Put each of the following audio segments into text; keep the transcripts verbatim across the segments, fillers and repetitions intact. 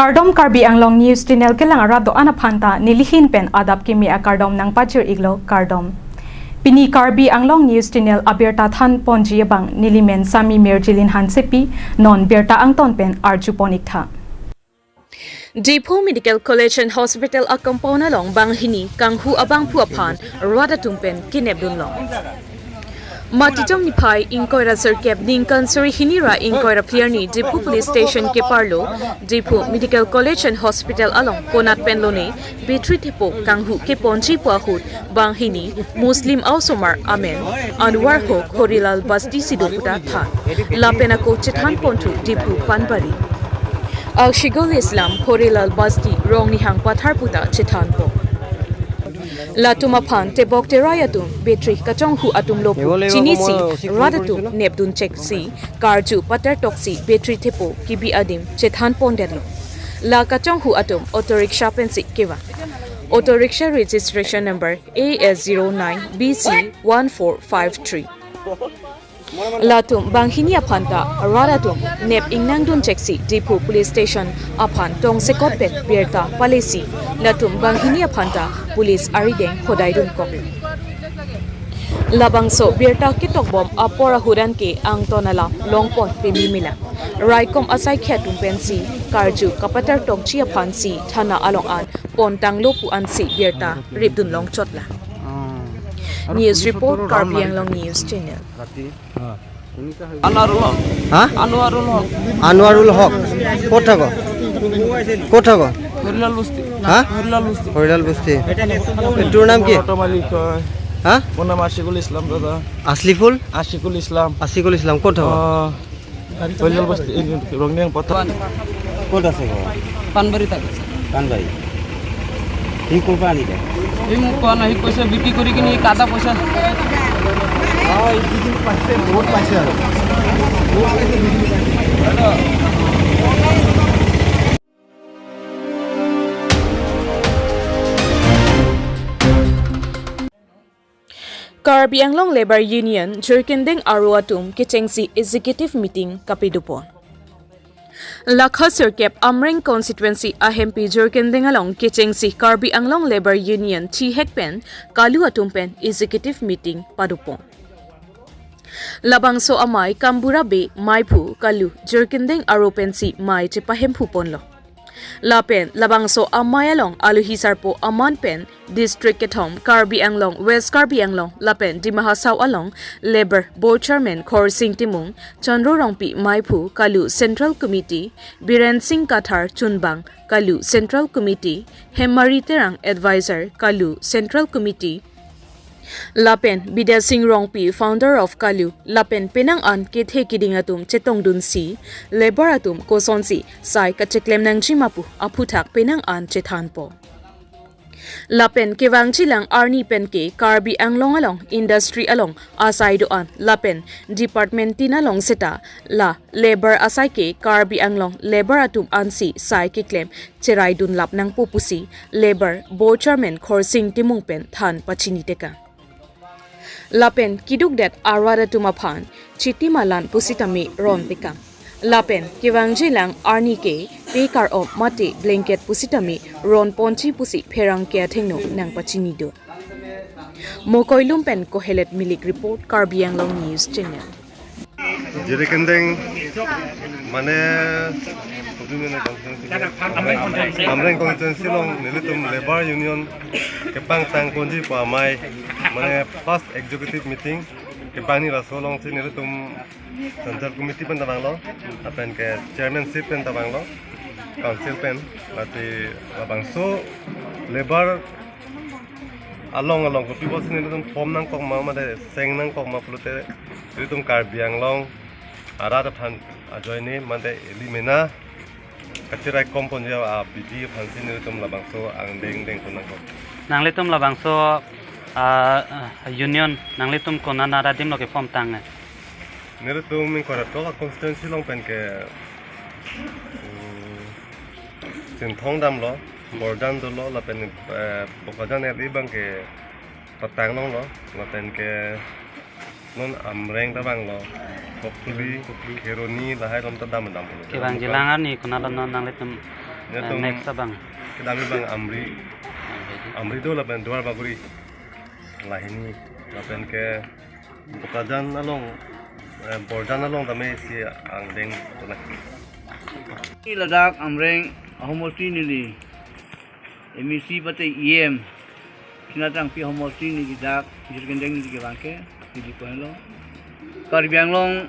Kardom, Karbi Anglong News Channel kelang arat do-an aphan ta nelihin pen adap kimi akardom nangpajir-iklo, kardom. Pini Karbi Anglong News Channel abirta thanponji abang nelimen Sami Mirjilin Hansepi, non birta angton pen arjupon-iktha. Diphu Medical College and Hospital a-compound along banghini kanghu abangphu aphan rat atum pen kenepdunlong. Matijong niphai ingkoi ra sirkep ningkan suri hini ra ingkoi ra phli arni Diphu Police Station keparlo Diphu Medical College and Hospital along konat pen lone battery thepo kanghu keponji pu ahut banghini Muslim a-osomar amen Anwar Hok Horilal Basti si do puta than. Lapen ako chethanponthu Diphu Panbari. Ashikul Islam Horilal Basti Rongnihang Pathar puta chethanpon. Latum aphan tebok terai atum battery kachonghu atum lo pu chinisi rat atum nepdun cheksi karju patertoksi battery thepo kebi adim chethanpondetlo. La kachonghu atum auto rickshaw pensi kevang. Auto rickshaw registration number A S zero nine B C one four five three. Latum banghini aphan ta rat atum nep ingnangdun cheksi Diphu Police Station aphan tongsekot pen birta palesi latum banghini aphan ta police arideng hodaidunkok. Labangso birta ketokbom apor ahut anke angton alam longpon pemimila. Raikom asai khe atum pensi karju kapatertokji aphansi thana along an pontanglo pu ansi birta ripdunlong chotlang. News report, Karbi Anglong News Channel. Anwarul হক। হা? আনোয়ারুল হক। আনোয়ারুল হক। ক'ত থাক? ক'ত থাক? হরিলাল বস্তি। হা? হরিলাল বস্তি। হরিলাল বস্তি। তোৰ নাম কি? অটো মালিক হয়। হা? মোৰ নাম আশিকুল ইছলাম দাদা। আছলিফুল? আশিকুল ইছলাম। আশিকুল ইছলাম, ক'ত থাক? আহ, হৰিলাল বস্তি, এই ৰংনিয়াং পথাৰ। ক'ত আছে ঘৰ? পানবাৰী তাত আছে। পানবাৰী। সি ক'ৰ পৰা আনিলে? সি মোক কোৱা নাই, সি কৈছে বিক্ৰী কৰি কিনি কাটা পইচা। অ, এই যিখিনি পাইছে, বহুত পাইছে আৰু। বহুত পাইছে, যিখিনি পাইছে। Karbi Anglong Labour Union Jirikindeng aro atum kechengsi executive meeting kapadopon. Lakha sirkep Amreng constituency ahempi Jirikindeng along kechengsi Karbi Anglong Labour Union thihek pen kalu atum pen executive meeting padopon. Labangso amei Kambura Bey maiphu kalu Jirikindeng aro pensi mei chepahemphuponlo. Lapen labangso amei along alohi sarpo aman pen district kethom Karbi Anglong, West Karbi Anglong lapen Dima Hasao along Labour Board Chairman Khorsing Timung, Chandro Rongpi maiphu kalu Central Committee, Biren Singh Kathar chunbang kalu Central Committee, Hemari Terang advisor kalu Central Committee, lapen Bidya Singh Rongpi, founder of kalu, lapen penang an kethe kiding atum chetongdunsi, labour atum kosonsi sai kacheklem nangjima pu aphuthak penang an chethanpo. Lapen kevangjilang arni penke Karbi Anglong along industry along asai do-an lapen department tin along seta la labour asai ke Karbi Anglong labour atum ansi sai keklem cheraidunlap nangpo pusi Labour Board Chairman Khorsing Timung pen than pachinitekang. Lapen kidukdet arat atum aphan chiti malan pusitame rontekang. Lapen kevangjilang arni ke pe kar-om mate blanket pusitame ronponji pusi pherangke athengno nangpachinidun. Mokoilum pen Kohelet Milik report, Karbi Anglong News Channel. Jirikindeng mane Amreng constituency along nelitum Labour Union kepangtangponji pu amei mane first executive meeting kepangni laso alongsi nelitum Central Committee pen ta vanglo, lapen ke chairmanship pen ta vanglo, council pen, mate labangso labour along along kopi pusi nelitum form nangkok ma, mate seng nangkok ma pulote, nelitum Karbi Anglong arat aphan ajoine mate ili mena kachiraikomponji abidi aphansi nelitum labangso angdeng dengpon nangkok. Nanglitum labangso, ah, union nanglitum konat adim lo ke-form tang ne? Nelitum ingkoi ra throk a-constituency along pen ke, mm, Chinthong damlo, Borjan dolo, lapen, eh, Bokajan L A abang ke patang longlo, lapen ke non Amreng ta vanglo, Kopili, Kheroni, lahai along ta dam dam. Kevangjilang arni konat lo non nanglitum Netum next abang. Kedamji abang Amri. Amri do lapen Duar Bagori. Lahini lapen ke Bokajan along, eh, Borjan along tame si angdeng tona. Ladak Amreng ahomosti neli M A C pate E M Kinatang pi ahomosti neli dak jirgendeng neli kevang ke neli kohenlo. Karbi Anglong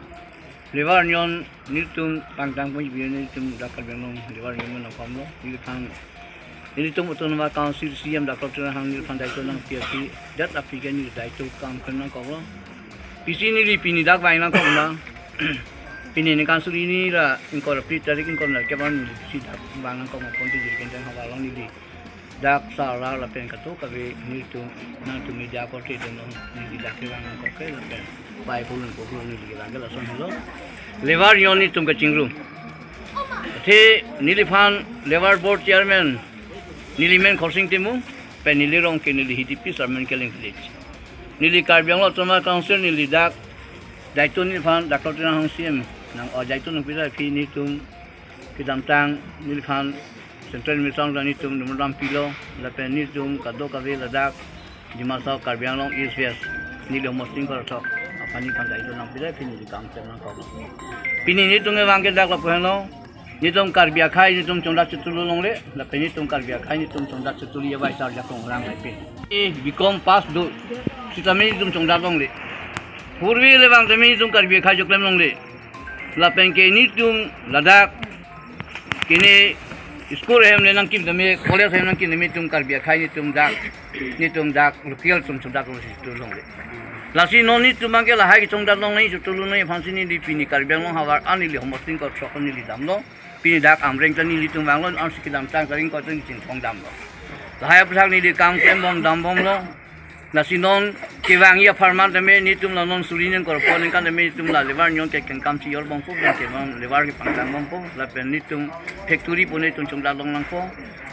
Labour Union nelitum tangtang pon nelitum dak Karbi Anglong Labour Union nangkomlo. Neliphan nelitum Autonomous Council C E M Doctor Tuliram Ronghang neliphan daito nangpi aphi, dat aphi ke neli daito kam klem nangkoklo. Pisi neli pini dak vang nangkok ma. Pini ningkan suri hini ra ingkoi ra phli tarik ingkoi ra kevang neli pisi dak vang nangkok ma pon ti jirgendeng havar along neli dak sar ra lapen kato kave nelitum nangtum media korte dun neli dak kevang nangkok ke lapen pai pulun pulun neli kevang ke lasonlo. Labour Union nelitum kachingrum. Athe neliphan Labour Board Chairman neli men Khorsing Timung, pen neli rong ke neli Hidipi Sarmen Keleng Village. Neli Karbi Anglong Autonomous Council neli dak daito neliphan Doctor Tuliram Ronghang C E M nang o daito nangpi aphi nelitum kedamtang neliphan Central Minister nelitum memorandum pilo, lapen nelitum kadokave ladak Dima Hasao Karbi Anglong East West neli homosti ingkoi ra throk aphan neliphan daito nangpi aphi neli kam klem nangkok. Pini nelitum kevang ke dak lapu henlo. Nelitum Karbi akhai nelitum chongdat chotulu longle, lapen nelitum Karbi akhai nelitum chongdat chotulu ya Vice Chair Jakong Rang Laipe. E B Com pass do, sitame nelitum chongdat longle. Purvi le vang tame nelitum Karbi akhai choklem longle. Lapen ke nelitum ladak kene school hem le nangkim tame, college hem nangkim tame nelitum Karbi akhai nelitum dak, nelitum dak local atum chongdat longle si tu longle. Lasi non nelitum abang ke lahai kechongdat longle si tu longle aphansi neli pini Karbi Anglong havar an neli homosti ingkoi ra throk neli damlo. Pini dak Amreng ta nelitum vanglo, ansi kedamtang tarik ingkoi ta neli chingthong damlo. Lahai aphuthak neli kam klem bom dam bomlo. Lasi non kevangji apharman tame nelitum la non suri ningkoi ra pon ningkan tame nelitum la Labour Union ke kengkam si yor bompo, pen ke non labour kepangtang bompo, lapen nelitum factory pu nelitum chongdat long nangpo,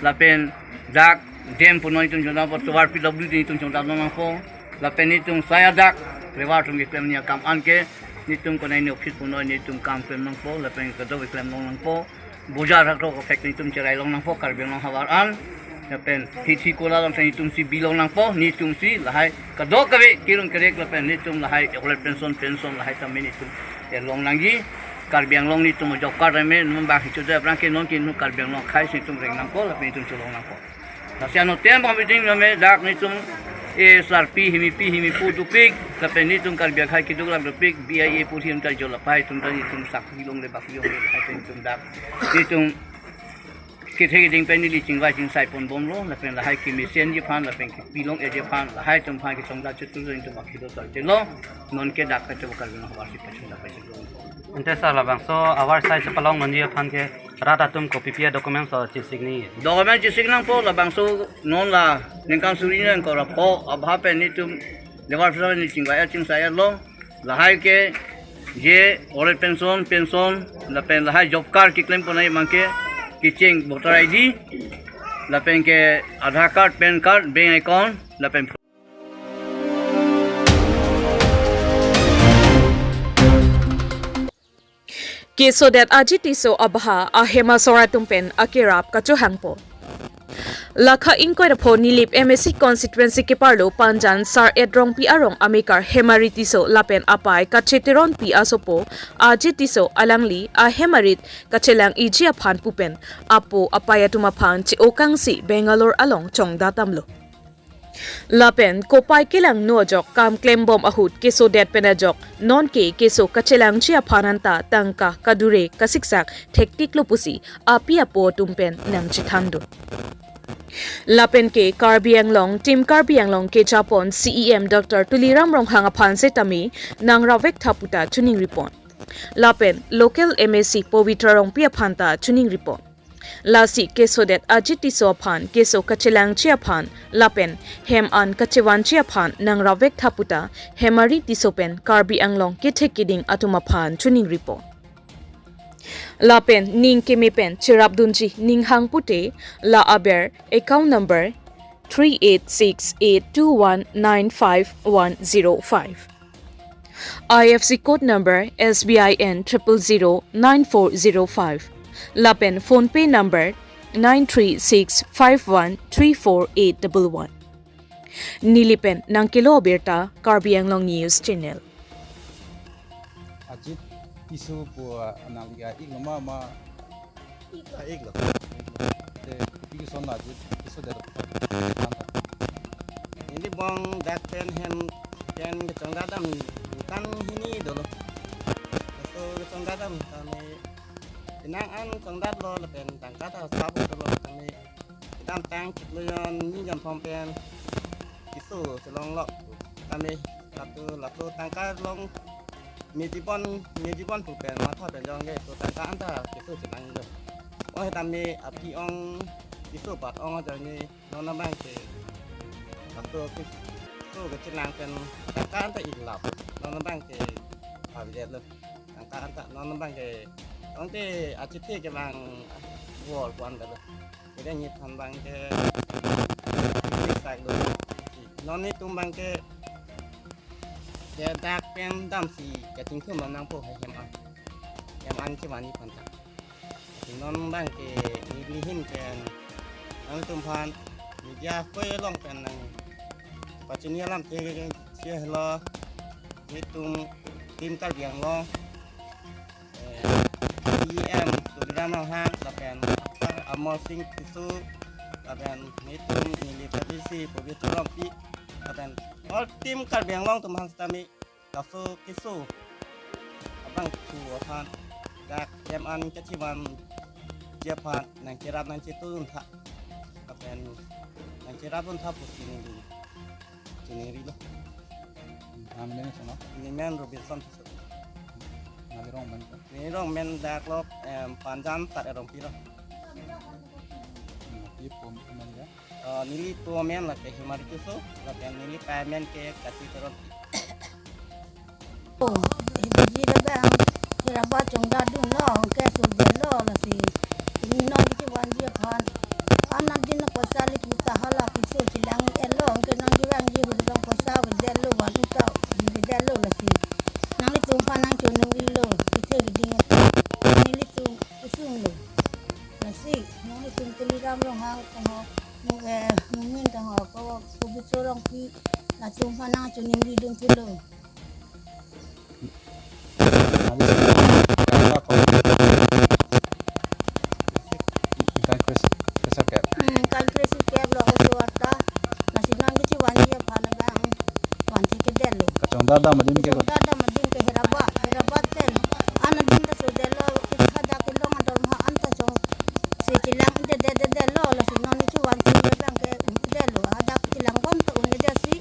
lapen dak dam pu nelitum chongdat po, tovar P W D nelitum chongdat long nangpo, lapen nelitum saya dak labour atum keklem ni akam an ke nelitum konai ni office pu nelitum kam klem nangpo, lapen kedo keklem long nangpo. Bojar rak rok kaphek nelitum cherai long nangpo Karbi Anglong havar an. Lapen hithi kola long nelitum si bi long nangpo, nelitum si lahai kadokave kerung kerek lapen nelitum lahai old age pension, pension lahai tame nelitum er long nangji. Karbi Anglong nelitum job card tame non bang hichu de aphrang ke non ke non Karbi Anglong akhai si nelitum reng nangpo lapen nelitum cholong nangpo. Lasi anuttin abang meeting tame dak nelitum e sarpi himipi himipo dopik, lapen nelitum Karbi akhai keduk lam dopik, B I A pu him ta jo lapai atum ta nelitum sakpi longle bak longle hai atum dak nelitum kethe keding pen neli chingvai chingsai pon bomlo, lapen lahai kemesen ji aphan, lapen kepi long-eji aphan, lahai atum aphan kechongdat chotulu nelitum akhilo sartelo, non ke dak kachobakar bina havar si pachung dak pachung long. Ante sir, labangso havar sai chepalong nangji aphan ke rat atum kopi pi a documents o chesik ni? Document chesik nangpo, labangso non la ningkan suri ningkoi ra pho abha pen nelitum labour officer neli chingvai chingsai lo. Lahai ke je old age pension, pension, lapen lahai job card keklem ponai abang ke kecheng voter I D, lapen ke Aadhaar card, PAN card, bank account, lapen Kesodet Ajit Tisso abha ahem asor atum pen akerap kachohangpo. Lakha ingkoi ra pho Nilip M A C constituency keparlo Panjan Sar-et Rongpi arong amekar Hemari Tisso lapen apei Kache Teronpi asopo Ajit Tisso alangli ahem arit kachelang-iji aphan pu pen apo apei atum aphan che-okangsi Bangalore along chongdat damlo. Lapen kopai kelangno ajok kam klembom ahut kesodet pen ajok nonke keso kachelangji aphan anta tangka kadure kasiksak thektiklo pusi api apo atum pen nangchethan do. Lapen ke Karbi Anglong, Team Karbi Anglong kejapon C E M Doctor Tuliram Ronghang aphan setame nang ravek tha puta choningri pon. Lapen local M A C Pabitra Rongpi aphan ta choningri pon. Lasi kesodet Ajit Tisso aphan keso kachelangji aphan lapen hem an kachevanji aphan nang ravek tha puta Hemari Tisso pen Karbi Anglong kethek keding atum aphan choningri pon. Lapen ning keme pen cherapdunji ning hang pute la aber account number three eight six eight two one nine five one zero five. I F S C code number S B I N triple zero nine four zero five. Lapen PhonePe number nine three six five one three four eight double one. Neli pen nangkelo abirta Karbi Anglong News Channel. Ajit Tisso pu, ah, nangli a-ik lo ma, ma? Ik lo. Ah, ik lo. Te kopi koson lo Ajit Tisso det? Neli bong dak pen hem pen kechongdat dam ningkan hini dolo. Laso kechongdat dam tame penang an chongdatlo lapen tangka ta sap dolo tame kedamtang chiklo jon ni jon thom pen keso chelong lo tame lato lato tangka long mejibon mejibon pu pen matha pen jong ke to tangka anta keso chelang lo. Oh tame api ong keso pat ong ajoine non abang ke lato keso kechelang pen tangka anta ik lap non abang ke pavidet lo. Tangka anta non abang ke tangte achethe ke bang bor kuan dalo. Kede nyit than bang ke sak do. Non netum bang ke ke dak pen damsi kachingthum bang nangpo hai hem an. Hem an chemani phan ta. Non bang ke neli hin pen nangtum phan media koi along pen nangpachini alamthe si helo netum Team Karbi Anglong, eh, E M Tuliram Ronghang lapen Amar Sing Tisso lapen netum neli padi si Pobitro Rongpi lapen all Team Karbi Anglong atum aphan sitame laso keso abangphu aphan dak hem an kachevanji aphan nangcherap nangchetun tha lapen nangcherap un tha pusi neli chiningri lo. Nang men sono? Neli men Robinson Tisso. Nangli rong men ko? Neli rong men dak lo, em, Panjan Sat Erongpi lo. Hmm, pi po men ya? Eh, neli po men lake Hemari Tisso, lapen neli pa men ke Kachi Teron. Oh, hiji abang hiraba chongdat dunlo, ke sudetlo lasi. Pini non kechevanji aphan. Anat din poisa lik kita hala keso chelang-etlo, ke nangkevangji hudulong poisa avedetlo, van uta avedetlo lasi. Nanglitum aphan nangchoningrilo, kethe keding. Nanglitum kesung lo. Lasi, nanglitum Tuliram Ronghang tangho, nung, eh, nungmin tangho, ko, ko Pobitro Rongpi, latum aphan nangchoningri dun thulo. Ningkan kres-, kresirkep. Hmm, ningkan kresirkep lo oso arta. Lasi non kechevanji aphan abang vansi kedetlo. Kachongdat dam adim ke. Kachongdat dam adim ke hiraba, hiraba pen. Anat din ta sudetlo, kita hadak kelong ador ma anta chongsi chelang-edet detlo, lasi non kechevanji abang ke un-edetlo. Hadak chelang bom ta un-edet si.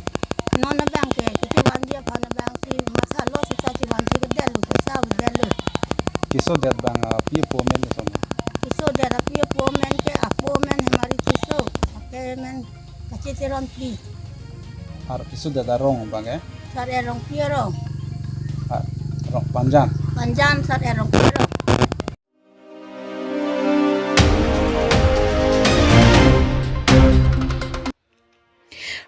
Non abang ke, kechevanji aphan abang si mathalo seta chevansi kedetlo, poisa avedetlo. Kesodet abang, ah, pi apo men ke sono? Kesodet api apo men ke apo men Hemari Tisso, ake men Kachi Teronpi. Ar kesodet arong abang ke? Sat Erongpi arong. Ah, rong Panjan. Panjan Sat Erongpi arong.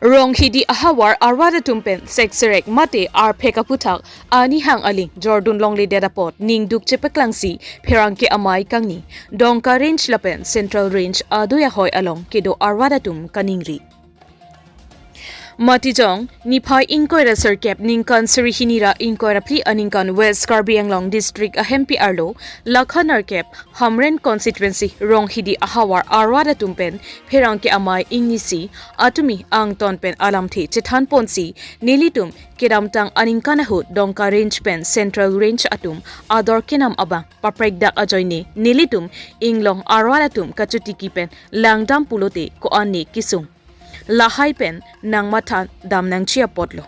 Ronghidi ahavar arvat atum pen seksirek mate arphek aphuthak anihang aling jordun longledet apot ningduk chepaklangsi pherangke amei kangni Dongka Range lapen Central Range adui ahoi along kedo arvat atum kaningri. Matijong, niphai ingkoi ra sirkep ningkan suri hini ra ingkoi ra phli aningkan West Karbi Anglong District ahempi arlo, lakha nerkep Hamren Constituency Ronghidi ahavar arvat atum pen pherangke amei ingnisi atumi angton pen alamthe chethanponsi nelitum kedamtang aningkan ahut Dongka Range pen Central Range atum ador kenam abang paprekdak ajoine nelitum inglong arvat atum kachotiki pen langdam pulote ko-an ne kesung lahai pen nangmatha dam nangji apotlo.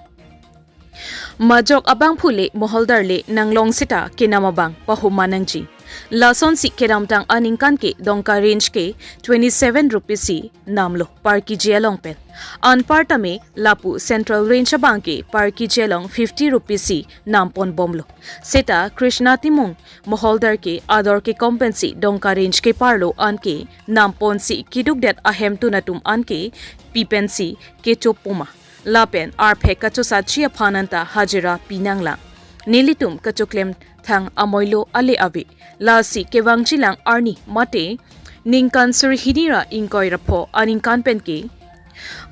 Majok abangphu le moholdar le nanglong seta kenam abang pahuma nangji. Lasonsi kedamtang aningkan ke Dongka Range ke twenty seven rupees si namlo per K G along pen. Anparta me lapu Central Range abang ke per K G along fifty rupees si nampon bomlo. Seta Krishna Timung moholdar ke ador kekom pensi Dongka Range keparlo anke namponsi kedukdet ahemtun atum anke pi pensi kecho puma. Lapen arphek kachosatji aphan anta hajira pinanglang. Nelitum kachoklem thang amoilo ale ave. Lasi kevangjilang arni mate Ningkan suri hini ra ingkoi ra pho aningkan pen ke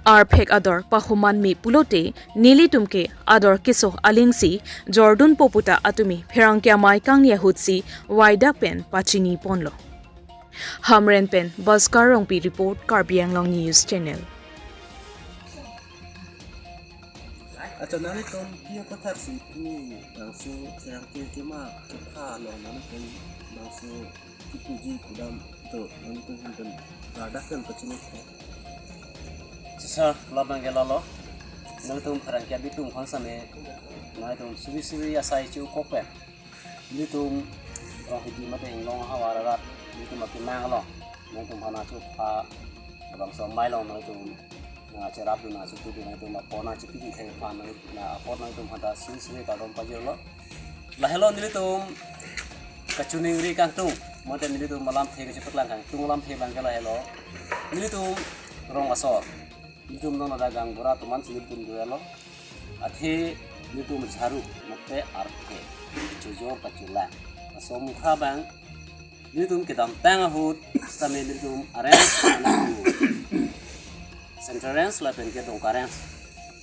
arphek ador pahoman me pulote nelitum ke ador keso alingsi jordunpo puta atumi pherangke amei kangni ahutsi waidak pen pachiniponlo. Hamren pen Bhaskar Rongpi report, Karbi Anglong News Channel. Acha, nanglitum pi apathak si pu bangso serang ke kema kepha along nanglitum bangso kipuji kudam to nanglitum hem pen ladak pen pachini ke. Sir, labang ke lalo. Nanglitum pherangke abitung aphan same nanglitum suri suri asai chu kok pen nelitum Ronghidi mate Inglong ahavar arat nelitum akenang along nelitum aphan achu pha labangso amei along nelitum nangcherapdun, nangchutudun, nelitum apor nangchipidun thek aphan nang apor nelitum aphan ta suri suri kardom pajirlo. Lahelo nelitum kachiningri kangtung mate nelitum alamthe kachepaklang kangtung alamthe abang ke lahelo. Nelitum rong asor, nelitum non ada gaonbura atum an si nelitum dolo. Athe nelitum jharu mate arphek, kachojor kacholang, laso mukha abang nelitum kedamtang ahut sitame nelitum arrange nangpu. Central Range lapen ke Donka Range.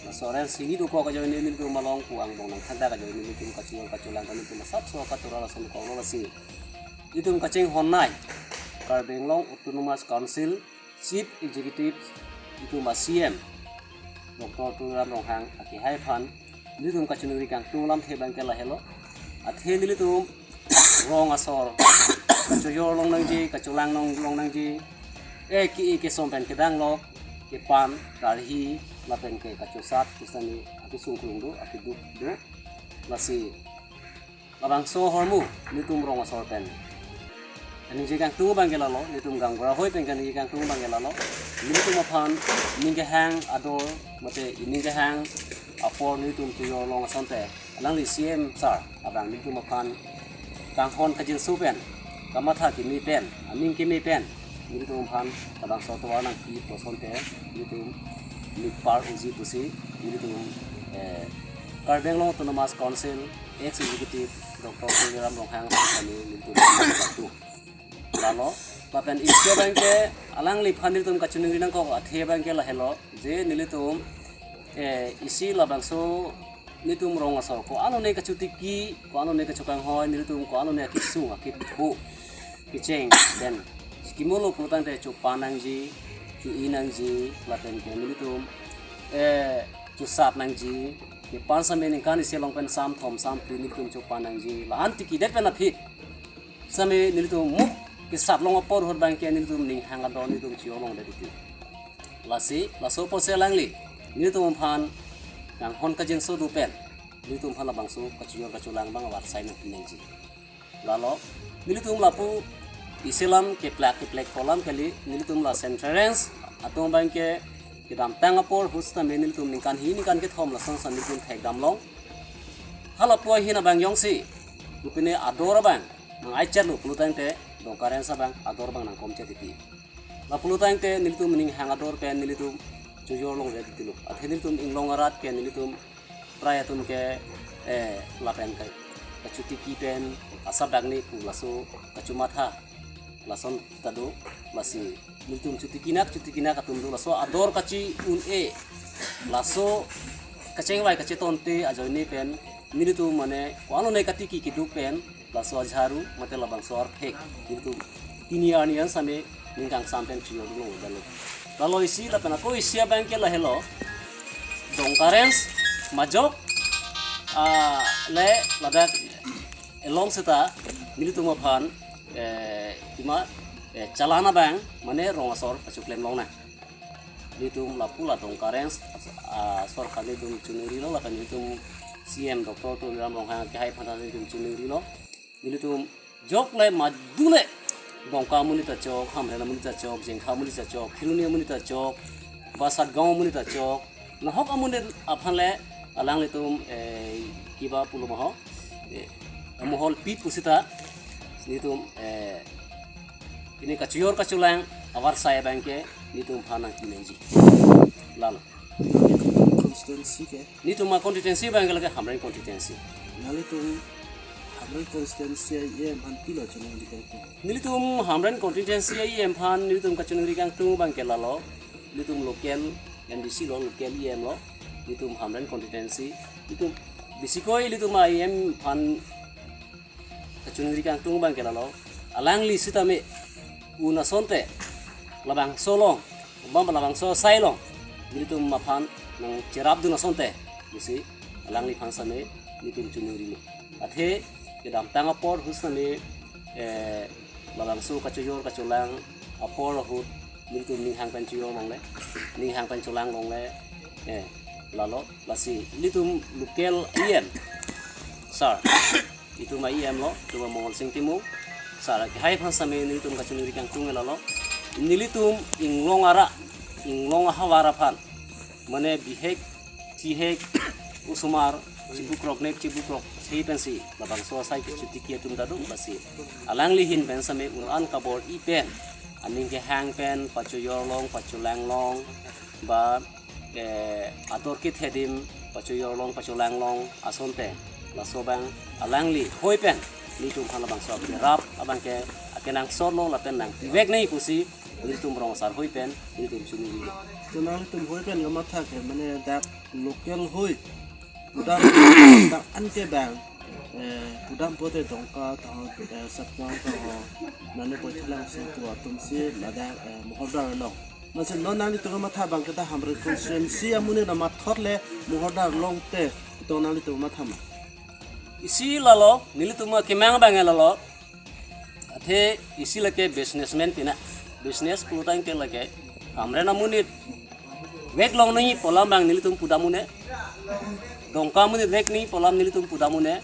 Laso range hini dokok ajoine nelitum along pu angbong nangthakdak ajoine nelitum kachojor kacholang nelitum asapso katura lason konglo lasi nelitum kachinghon nei Karbi Anglong Autonomous Council Chief Executive, itum a C M Doctor Tuliram Ronghang akehai aphan nelitum kachiningri kangtung alamthe abang ke lahelo. Athe nelitum rong asor kachojor longnangji, kacholang long longnangji, eh, ke-e kesom pen kedang lok, kepan karhi lapen ke kachosat pusitame akesung krung do, akeduk do. Lasi labangso ahormu nelitum rong asor pen kaningje kangtung abang ke lalo, nelitum gaonbura ahoi pen kaningje kangtung abang ke lalo. Nelitum aphan ning kehang ador mate ining kehang apor nelitum chojor long asonte alangli C M sir abang nelitum aphan kanghon kajinso pen, kamatha keme pen, aning keme pen nelitum aphan labangso atovar nangpi pu asonte nelitum nikpar uji pusi nelitum, eh, Karbi Anglong Autonomous Council Ex Executive Doctor Tuliram Ronghang kami nelitum kangtung. Lalo, lapen isi abang ke alangliphan nelitum kachiningri nangkok athe abang ke lahelo, je nelitum, eh, isi labangso nelitum rong asor ko-an one kachotiki, ko-an one kachokanghoi, nelitum ko-an one akesung akepho kecheng pen chikimolo pulotangte chopan nangji, cho-i nangji, lapen ke nelitum, eh, chosat nangji, kepan same ningkan isi along pen sam thom sam phli nelitum chopan nangji, la-an tikidet pen aphi same nelitum muk kesat long apor ahut abang ke nelitum ning hang ador nelitum chojor longdet titi. Lasi, laso apotsi alangli nelitum aphan kanghon kajinso do pen nelitum aphan labangso kachojor kacholang abang avarsai nangpi nangji. Lalo, nelitum lapu isi alam keplak keplek kolam kali, nelitum la Central Range atum abang ke kedamtang apor ahut sitame nelitum ningkan hini ningkan kethom lason san nelitum thekdam long. Halapu ahin abang jongsi kopine ador abang nang-ai chetlo pulotangte Donka Range abang ador abang nangkom chet titi. Lapulotangte nelitum ning hang ador pen nelitum chojor longdet titilo. Athe nelitum Inglong arat ke nelitum prai atum ke, eh, lapen ke kachotiki pen asap dakne pu laso kachomatha lason ta do. Lasi nelitum chotikinak chotikinak atum do, laso ador kachi-un-e, laso kachingvai kachetonte ajoine pen nelitum mane ko-an one katiki keduk pen laso ajharu mate labangso arphek nelitum pini arni an same ning kangsam pen chojor dun longlo. Lalo isi lapen ako isi abang ke lahelo, Donka Range majok, ah, le ladak along seta nelitum aphan, eh, tima, eh, chalana abang mane rong asor kachoklem longnang. Nelitum lapu la Donka Range, ah, sorkar nelitum chiningrilo, lapen nelitum C M Doctor Tuliram Ronghang akehai aphan ta nelitum chiningrilo. Nelitum jokle madule Donka amonit ta chok, Hamren amonit ta chok, Jengkha amonit ta chok, Kheroni amonit ta chok, ba Satgaon amonit ta chok, nahok amonit aphan le alanglitum, eh, kiba pulo ma ho, eh, amohol pi pusita nelitum, eh, pini kachojor kacholang avarsai abang ke nelitum aphan nangpi nangji. Lalo. Constituency ke? Nelitum a-constituency abang ke lake Hamren constituency. Nanglitum Hamren constituency E M aphan pilo kachiningri kangtung? Nelitum Hamren constituency E M aphan nelitum kachiningri kangtung abang ke lalo. Nelitum local M D C lo, local E M lo. Nelitum Hamren constituency. Nelitum bisikoi nelitum E M aphan kachiningri kangtung abang ke lalo. Alangli sitame un asonte labangso along, bang labangso asai along nelitum aphan nangcherapdun asonte pusi alangliphan sitame nelitum chiningrilo. Athe kedamtang apor ahut sitame, eh, labangso kachojor kacholang apor ahut nelitum ninghang pen chojor longle, ninghang pen cholang longle, eh, lalo, lasi nelitum local E M, sir, itum E M lo, itum Mongol Sing Timung, sir akehai aphan sitame nelitum kachiningri kangtung lalo, nelitum inglong ara, inglong ahavar aphan, mane bihek, chihek, osomar chibukrok nek, chibukrok si pensi labangso asai ke chotiki atum ta do, lasi alangli ahin pen sitame un an kabor-i pen, aning kehang pen, pachojor long, pacholang long, ba, eh, ator kethe adim pachojor long, pacholang long asonte, laso abang alangli hoi pen nelitum aphan labangso akerap abang ke akenangsot lo lapen nangpivek nangji pusi nelitum rong asar hoi pen nelitum chiningri. To nanglitum hoi pen kamatha ke mane dak local hoi pudam, dak an ke bang, eh, pudam pote Dongka taho, eh, Satpang taho, mane Poithalang Singpu atum si ladak, eh, Mohordar along. Masi non nanglitum kamatha abang ke dak Hamren constituency amonit nangmathot le Mohordar along te, to nanglitum kamatha ma? Isi lalo, nelitum akemang abang lalo. Athe isi lake businessman pina. Business pulotangte lake Hamren amonit vek long nangji pu alam abang nelitum pudam un-e. Dongka amonit vek nangji pu alam nelitum pudam un-e.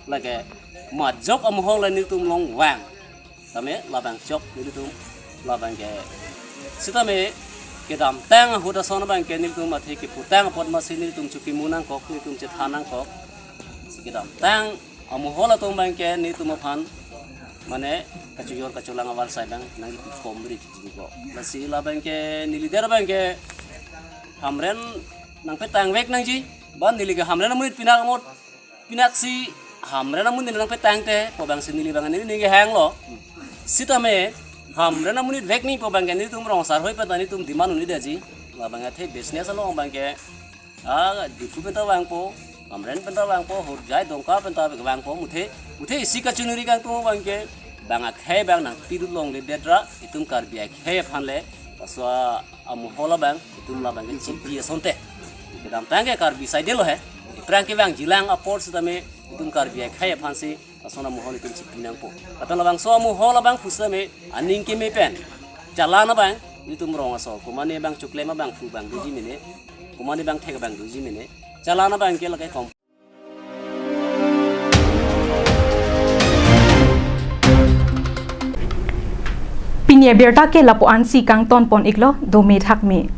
Lake majok amohor le nelitum along vang. Tame labang chok nelitum labang ke. Sitame kedamtang ahut ason abang ke nelitum athe keputang apot masi nelitum chokimo nangkok, nelitum chethan nangkok. Si kedamtang amohor atum abang ke nelitum aphan mane kachojor kacholang ahavar asai abang nangkipi komri kiti ko. Lasi labang ke neli der abang ke Hamren nangpetang vek nangji, ba neli ke Hamren amonit pinak amot, pinaksi Hamren amonit nangpetangte pu abang si neli abang neli ning kehang lo. Sitame Hamren amonit vek nangji pu abang ke nelitum rong asar hoi pen ta nelitum demand un-edetji. Labang athe business along abang ke, ah, Diphu pen ta vangpo, Hamren pen ta vangpo, Horjai Dongka pen ta vangpo, muthe, muthe isi kachiningri kangtung abang ke, bang akhei abang nangpidun longledet ra, itum Karbi akhei aphan le, laso amohor abang, itum labang ke chipi asonte. Kedamtang ke Karbi side lo he, aphrang kevangjilang apor sitame, itum Karbi akhei aphan si, lason amohor itum chipi nangpo. Lapen labangso amohor abang pusitame, aning keme pen, chalana abang, itum rong asor, komane abang choklem abang phu abang doji mene, komane abang thek abang doji mene, chalana abang ke lake kom. Pini abirta ke lapu-an si kangton pon iklo, dome thakme.